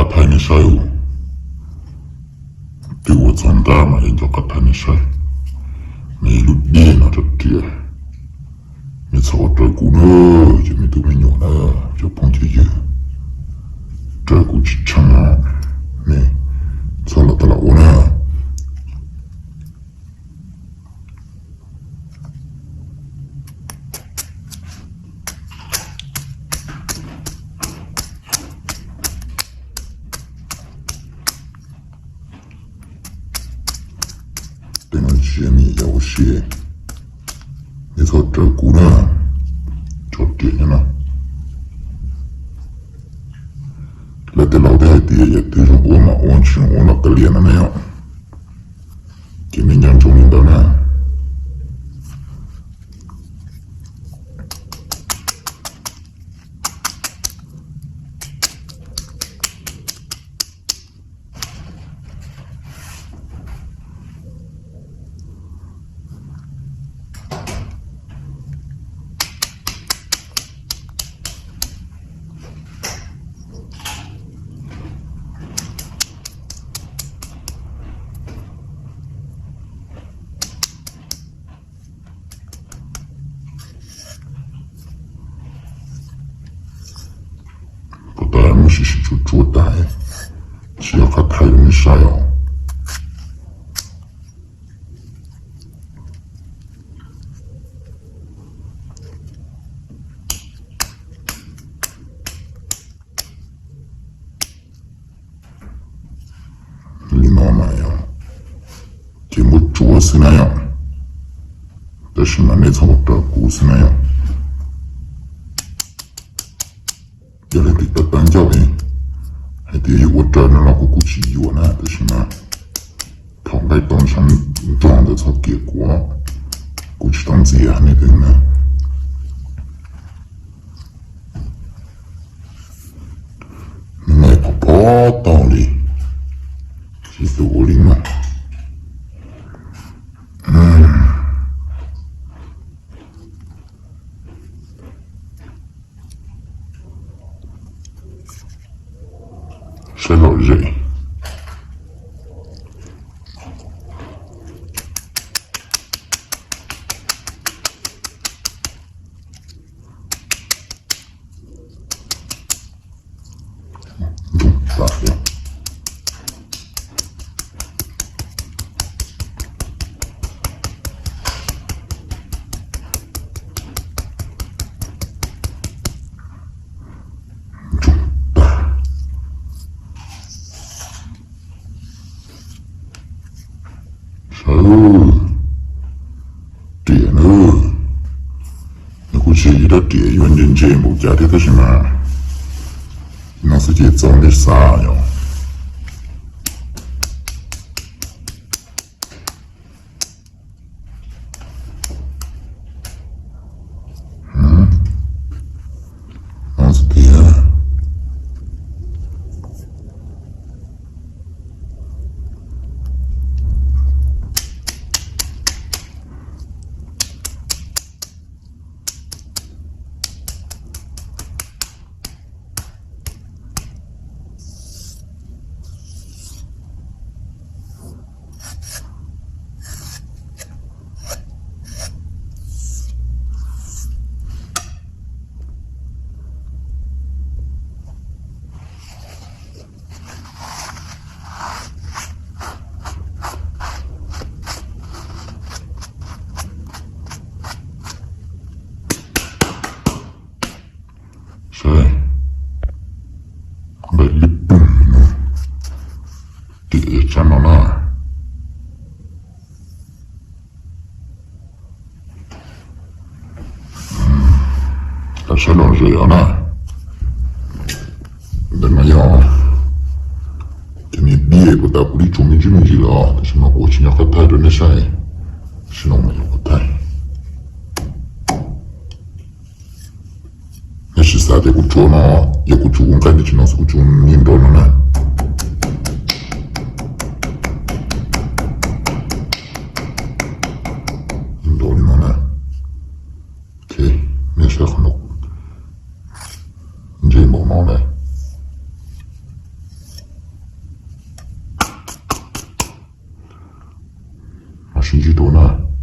Qab thaij nej saib os, twb ua txog nrab mas yuav nco qab thaij nej saib. Nws yog lub diag no rau riam. Nej txhob ua raws kuv na, cov me tub me nyuam na, cov phooj cov ywg, raws kuv tsis tsheej na, nej txhob los tab los ua na. Tej no tsis yog nej yam ua si, nej txhob raws kuv na, tso riam nyob no. Lawv tej laus twb hais tias yam twg zoo ua mas ua, tsis zoo ua los kav liam no ne yom. Ces nej nco ntsoov li ntawd na. Puas tas muab sim sim tsuag tsuag tas, tsis yog qab thaij rau nej saib os. Li no na yom, ces muab tsuav xwb na yom, tab sis mas nej txhob ua raws kuv xwb na yom. Yog leej twg tawv tawv ncauj es hais tias yuav ua raws no los kuv kuj tsis yuam na, tab sis mas thaum nqaij tau ntshav nrog ntawd txhob kiam kuv, kuv tsis tau ntxias nej twg na. Nws nqaij pom pom tau li, tsis tus ua li mas. Saib lom zem. Saib, riam na, nws kuj tsis yog ib rab riam yuav ntse ntse npaum cas thiab tab sis mas no xwb ces txaus nej xav yom. No xwb tiag. Saib, nqaij lib pug no, riam tsab no na. Saib lom zem os na. Ntawm no yog cov niag diaj puas tas kuv twb tsuav me ntsis me ntsis lawm tab sis mas kuv tsis nco qab thaij rau nej saib, tab sis no mas yog qab thaij. Nej sim xav tias kuv tsuav no, yog kuv tsuav kuv nqaij ntawm no xwb kuv tsuav niag nrov no na. Nrov li no na. Ok, nej saib qhov no, ntse npaum no lawm. sib ntsib dua na.